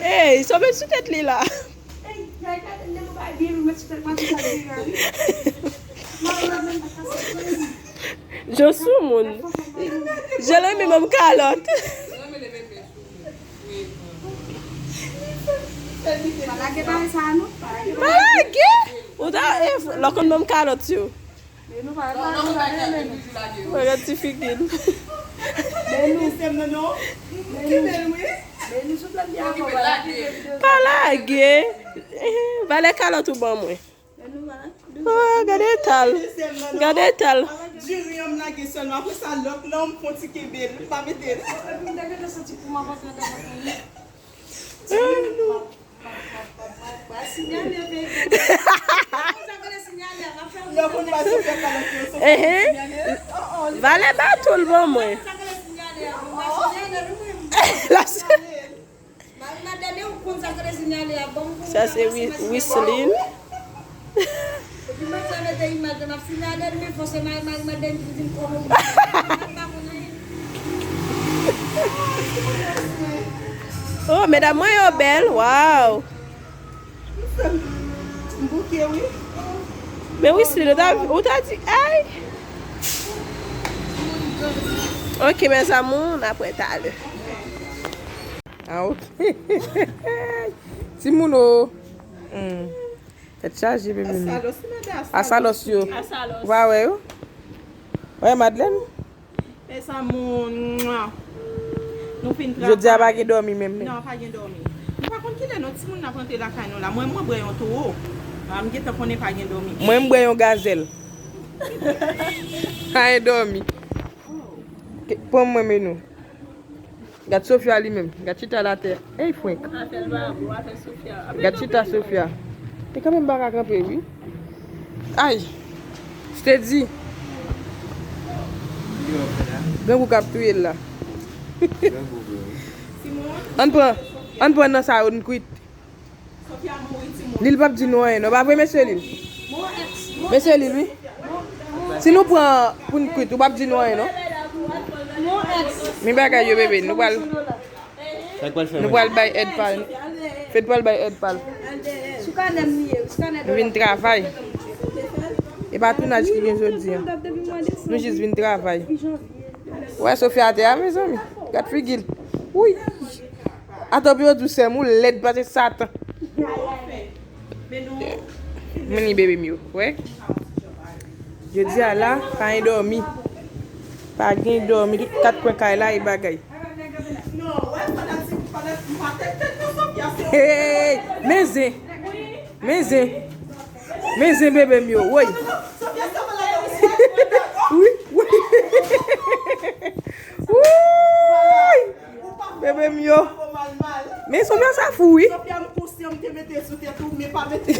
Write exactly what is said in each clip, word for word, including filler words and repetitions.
Ey, sa w met sou tèt li la? Jan sou moun. Jan renmen menm kalòt. Pa lage bagay sa a non. Pa lage. Ou ta, e, lò konn menm kalòt yo. Mwen gad ti figi l. Pa lage. Valè kalòt ou ban mwen. Oh, gade eta l. Gade eta l. Diri an m lage sèlman. Apre sa, lòt lan, m fon ti kenbe l. M pa mete l. Epi m te gentan santi pou m ap antre andan vant mwen. Lè w konn pa sou fè kalòt yo, sou fè sinyale. Valè baton l ban mwen. L ap Sa se Wi- Wislin. Oh, medam mwen yo bèl, waw. Men Wislin, ou ta, ou ta di, ay. Ok, mes amours, n ap wè talè. Ah, ok. Timoun o. Hmm. Tèt chaje, bebe m. Asalòs, se madan Asalòs. Asalòs yo. Asalòs. Ou pa wè yo? Wè, Madlèn? Mes amours, mwa. Nou fin travay. Jodi a pa gen dòmi menm, menm. Non, pa gen dòmi. Nou pa konn kilè non timoun nan ap rantre lakay nou la. Mwen, mwen bwè yon towo. Ah, m gentan konnen pa gen dòmi. Mwen, m bwè yon gazèl. Pa gen dòmi. Ke- Pran mwen, men nou. Gad Sofia li menm. Gad chita l atè. Ey, frenk. Afè l pa bon, afè Sofia. Gad chita Sofia. E kanmenm m pa ka kanpe, wi. Ay. Steady. Grangou k ap touye l la. Ann pran, ann pran nan sa yo, n kwit. Lil p ap di nou anyen, non. Pa vre, mesye Lil? Mesye Lil, wi. Si nou pran pou n kwit, ou p ap di nou anyen, non? Men bagay yo, bebe, nou pral, nou pral bay èd pa l. Fed pral bay èd pa l. Nou vin travay. E pa tounaj ki gen jodi a. Nou jis vin travay. Ou wè Sofia atè a, mezanmi? Gad figi l. Wouy! Atò pou yo di w sè m, ou lèd pase Satan. Mwen ni bebe m yo, wè. Jodi a la, pa gen dòmi. Pa gen dòmi. Tout kat kwen kay la, e bagay. Hey, men zen. Men zen. Men zen bebe m yo, woy. Wi, wi. Woy. Bebe m yo. Men Sofia sa fou, wi. Sofia, m konsyan m te mete sou tèt ou, men pa mete.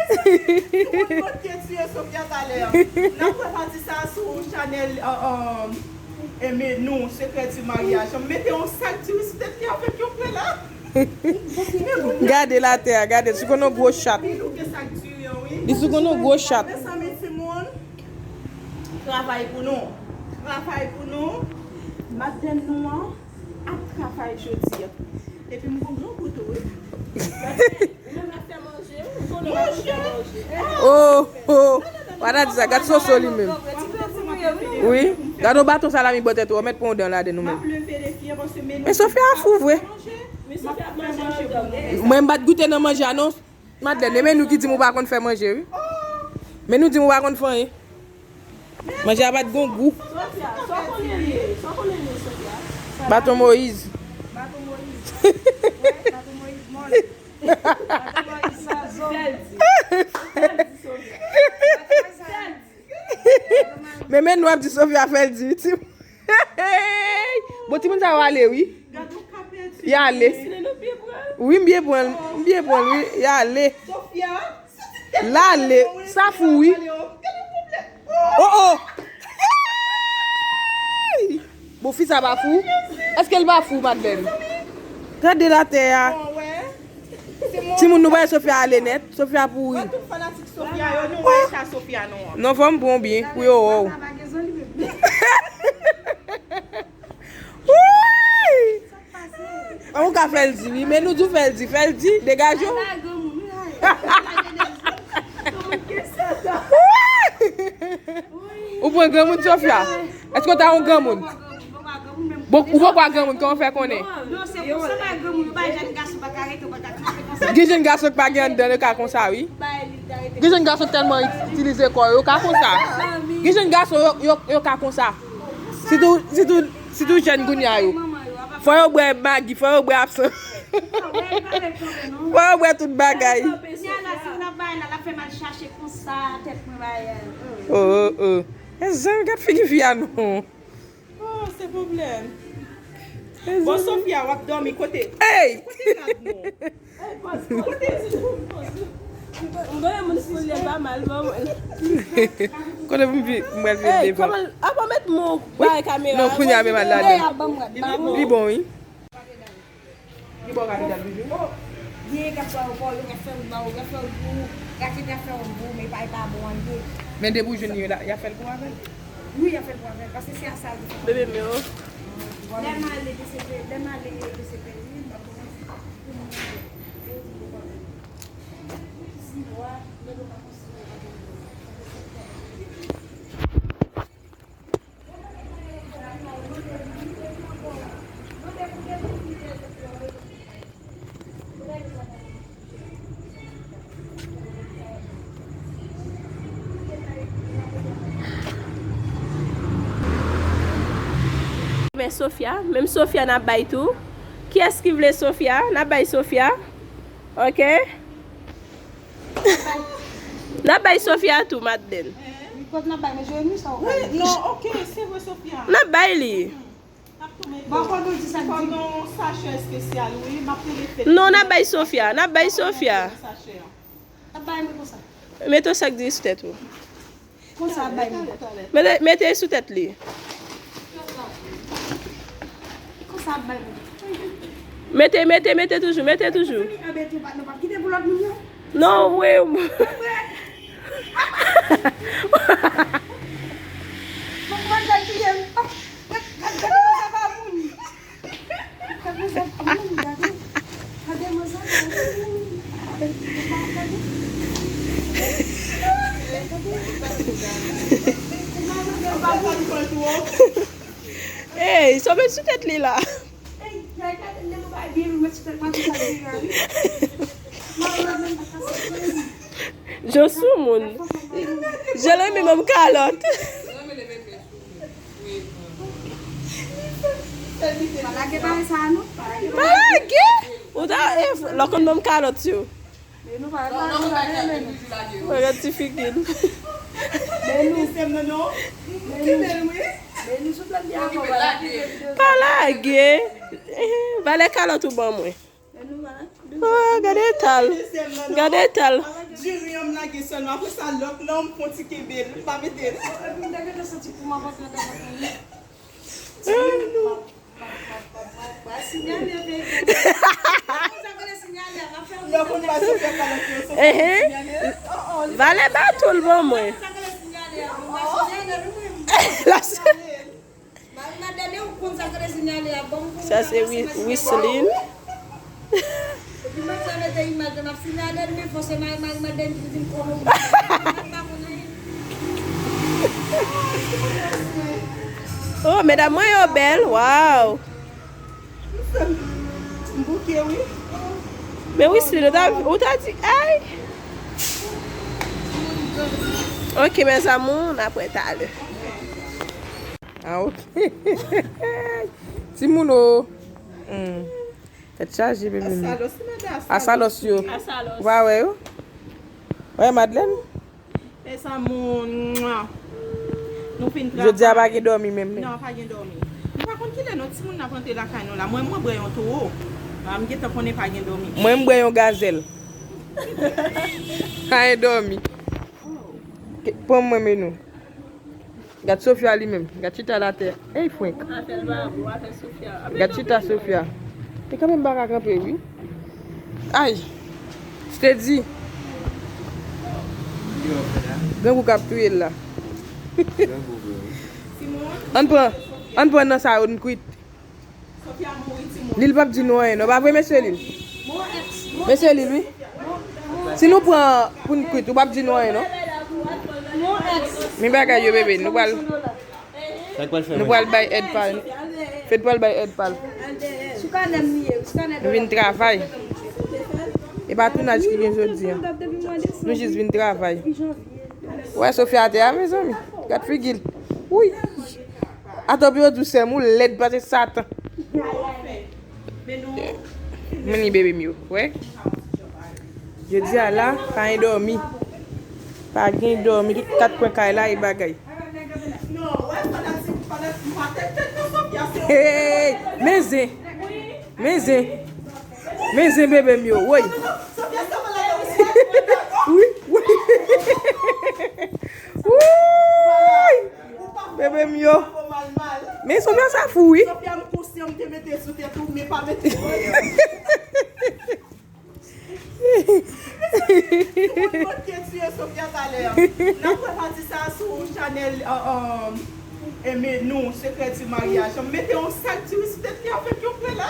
Tout moun konn ke tiye Sofia talè. N ap wè pati sa sou chanèl, euh, euh, e men nou, Sekrè di Maryaj. M mete yon sak diri sou tèt li avèk yon pwen la. Gade l atè a, gade, sou konn yon gwo chat. Li sou konn yon gwo chat. Mezanmi, timoun, travay pou nou. Travay pou nou. Madanm nou an ap travay jodi a. Epi m gon gwo kouto, wi. Ou menm ap fè manje, ou konnen w ap fè manje. Oh, oh. Wata di sa, gad Soso li menm. Wi, gad yon baton salami bò tèt ou, ou mèt pran yon dan ladann ou menm. M ap leve defi an, Men Sofia fou vre. Mwen m pa t goute nan manje a non. Madeleine, e men nou ki di m ou pa konn fè manje wi. Men nou di m ou pa konn fè anyen. Manje a pa t gon gou. Baton Moyiz. Men men nou ap di Sofia fè l di wi. Bon, timoun sa yo ale wi. Y ale. Wi, m byen pran l. M byen pran l wi. Y ale. L ale. Sa fou wi. Oh oh. Bon, fi sa pa fou? Èske l pa fou, Madeleine? Gade latè a. Timoun, nou bay Sofia ale nèt. Sofia pouri. Tout fanatik Sofia yo, nou wè sa Sofia nou an. Non, fò m pran w byen pou yo wè w. Wouyy! Ou ka fè l di wi, men nou di w fè l di, fè l di, degaje w. Ou pran granmoun Sofia? Èske w ta yon granmoun? Bon, ou poko a granmoun, kòman w fè konnen? Non, se pou sa pa granmoun, ou pa jèn gason pa ka rete, ou pa ka trete konsa. Gen jèn gason ki pa gen anndan, yo ka konsa wi. Gen jèn gason tèlman itilize kò yo, yo ka konsa. Gen jèn gason yo, yo, yo ka konsa. Sitou, sitou, sitou jèn kounye a yo. Fò yo bwè magi, fò yo bwè absan. Fò yo bwè tout bagay. Oh, oh, oh. Mezanmi, gad figi fi a non. Oh, se pwoblèm. Bon, Sofia, w ap dòmi kote? Ey! Kote rad nou? Kote rad nou? M konnen moun sou lye pa mal, ban mwen. Kote pou m vi-, m pral viv devan. Ey, kòman, apa met mwen bay kamera? Non, kounye a menm al ladan. Li bon, wi. Li bon, gade, gade, bijou. Oh, gen gad sa yo, yo ka fè wout ba ou, yo ka fè wout pou ou, rakete a fè wout pou ou, men pa, e pa bon anyen. Men depi w jwenn li, y a fè l pou avè l. Wi, y a fè l pou avè l, paske se a sa l te fè. Bebe m yo. Lè m ale de se pe-, lè m ale de se peyi, m pa konn si pou moun yo di yo konn. Si wa, yo pa konn si yo pa konn. Men Sofia, menm Sofia n ap bay tou. Kiyès ki vle Sofia? N ap bay Sofia. Ok. N ap bay Sofia tou, Madeleine. Wi, kot n ap bay, men Jeremy sa w bay. Wi, non, ok, se vre, Sofia. N ap bay li. N ap tou mete. Bon, fò nou di sa. Fò nou sachè espesyal, wi, m ap rele fèt. Non, n ap bay Sofia, n ap bay Sofia. Sachè a. N ap bay mwen konsa. Mete yon sak diri sou tèt ou. Konsa ap bay moun. Mete, mete sou tèt li. Konsa ap bay moun. Mete, mete, mete toujou, mete toujou. Anbete pa, nou pa kite pou lòt moun yo. Non, wi. Fòk mwen gade kiyè m. Gade, gade, gade, gade, gade, moun. Ey, sa w met sou tèt li la? Je sou moun. Je le mi menm kalòt. Pa lage bagay sa a, non. Pa lage. Ou ta, eh, lò konn ban m kalòt yo. Mwen gad ti figi l. Pa lage. Eh, valè kalòt ou ban mwen. Oh, gade eta l. Gade eta l. Diri an m lage sèlman. Apre sa, lòt lan, m fon ti kenbe l. M pa mete l. Ehe. Valè baton l ban mwen. Sa se Wi-, Wislin. Oh, medam mwen yo bèl, waw. M bouke, wi. Men Wisly, ou ta, ou ta di, ay! Ok, mes amours, n ap wè talè. Ah, ok. Timoun o. Hmm. Tèt chaje, bebe m. Asalos, mande Asalos. Asalos yo. Asalos. Ou pa wè yo? Wè, Madeleine? Mes amours, mwa. Nou fin travay. Jodi a pa gen dòmi menm, men. Non, pa gen dòmi. Nou pa konn kilè non timoun nan ap rantre lakay nou la. Mwen, mwen bwè yon towo. A, m gentan konnen pa gen dòmi. Mwen, m bwè yon gazèl. Pa gen dòmi. Ke- Pran mwen, men nou. Gad Sofia li menm. Gad chita l atè. Ey, frenk. Afè l pa bon, afè Sofia. Gad chita Sofia. E kanmenm pa ka kanpe, wi. Ay. Steady. Grangou k ap touye l la. Ann pran, ann pran nan sa yo, n kwit. Lil p ap di nou anyen, non. Pa vre, mesye Lil? Mesye Lil, wi. Si nou pran pou n kwit, ou p ap di nou anyen, non. Men bagay yo, bebe, nou pral, nou pral bay èd pa l. Fed pral bay èd pa l. Nou vin travay. E pa tounaj ki gen jodi a. Nou jis vin travay. Wè Sofia atè a, mezanmi. Gad figi l. Wouy. Atò pou yo di w sè m, ou lèd pase Satan. Men ni bebe m yo, wè. Jodi a la, pa gen dòmi. Pa gen dòmi, tout kat kwen kay la, e bagay. Hey, men zen. Men zen. Men zen bebe m yo, woy. Wi, wi. Woy. Bebe m yo. Men Sofia sa fou, wi. Sofia, m konsyan m te mete sou tèt ou, men pa mete. Tout moun konn ke tiye Sofia talè. N ap wè pati sa sou chanèl, euh, euh, e men nou, Sekrè di Maryaj. M mete yon sak diri sou tèt li avèk yon prela.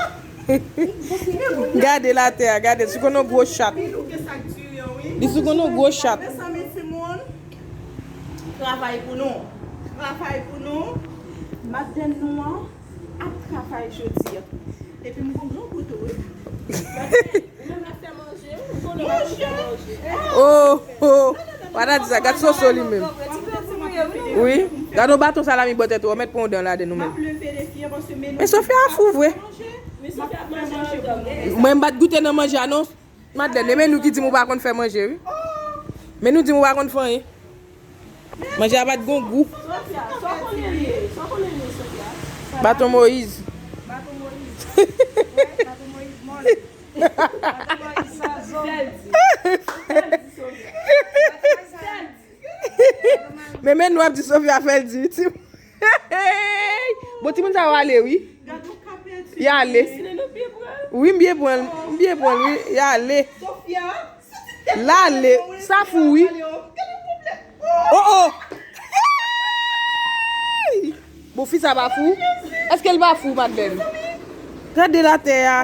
Gade l atè a, gade, sou konn yon gwo chat. Li sou konn yon gwo chat. Mezanmi, timoun, travay pou nou. Travay pou nou. Madanm nou an ap travay jodi a. Epi m gon gwo kouto, wi. Ou menm l ap fè manje, ou konnen w ap fè manje. Oh, oh. Pa ta di sa, gad Soso li menm. Wi, gad yon baton salami bò tèt ou, ou mèt pran yon dan ladann ou menm. Men Sofia fou vre. Mwen m pa t goute nan manje a non. Madeleine, e men nou ki di m ou pa konn fè manje, wi. Men nou di m ou pa konn fè anyen. Manje a pa t gon gou. Baton Moyiz. Men, men nou ap di Sofia fè l di, wi, timoun. Bon, timoun sa yo ale, wi. Y ale. Wi, m byen pran l, m byen pran l, wi, y ale. L ale, sa fou, wi. Oh, oh. Hey! Bon, fi sa pa fou? Èske l pa fou, Madeleine? Gade l atè a.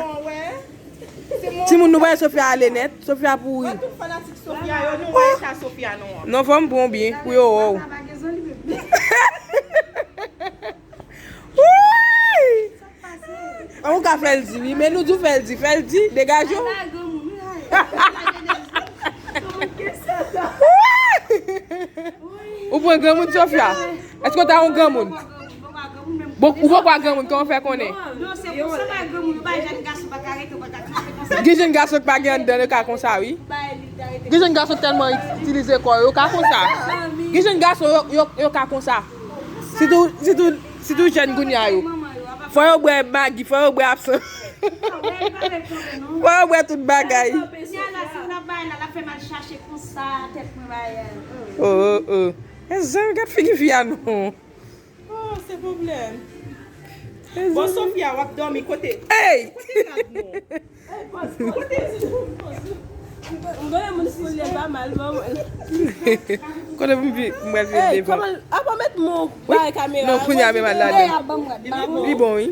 Timoun, nou bay Sofia ale nèt. Sofia pouri. Tout fanatik Sofia yo, nou wè eta Sofia nou an. Non, fò m pran w byen pou yo wè w. Wouy! An ou ka fè l di, wi, men nou di w fè l di, fè l di, degaje w. Ou pran granmoun, Sofia? Èske w ta yon granmoun? Bon, ou poko a granmoun, kòman w fè konnen? Gen jenn gason ki pa gen anndan, yo ka konsa, wi. Gen jenn gason tèlman itilize kò yo, yo ka konsa. Gen jenn gason, yo, yo, yo ka konsa. Sitou, sitou, sitou jèn kounye a yo. Fò yo bwè magi, fò yo bwè absan. Fò yo bwè tout bagay. Oh, oh, oh. E zanmi, gad figi fi a non. Oh, se pwoblèm. Bon, Sofia, w ap dòmi kote? Ey! Kote rad nou? Kote ti moun? M konnen moun sou lye pa mal, ban mwen. Kote pou m vi-, m pral vin devan. Ey, kòman, apa met mwen bay kamera? Non, kounye a men mal la. Ey, ban mwen rad. Li bon, wi.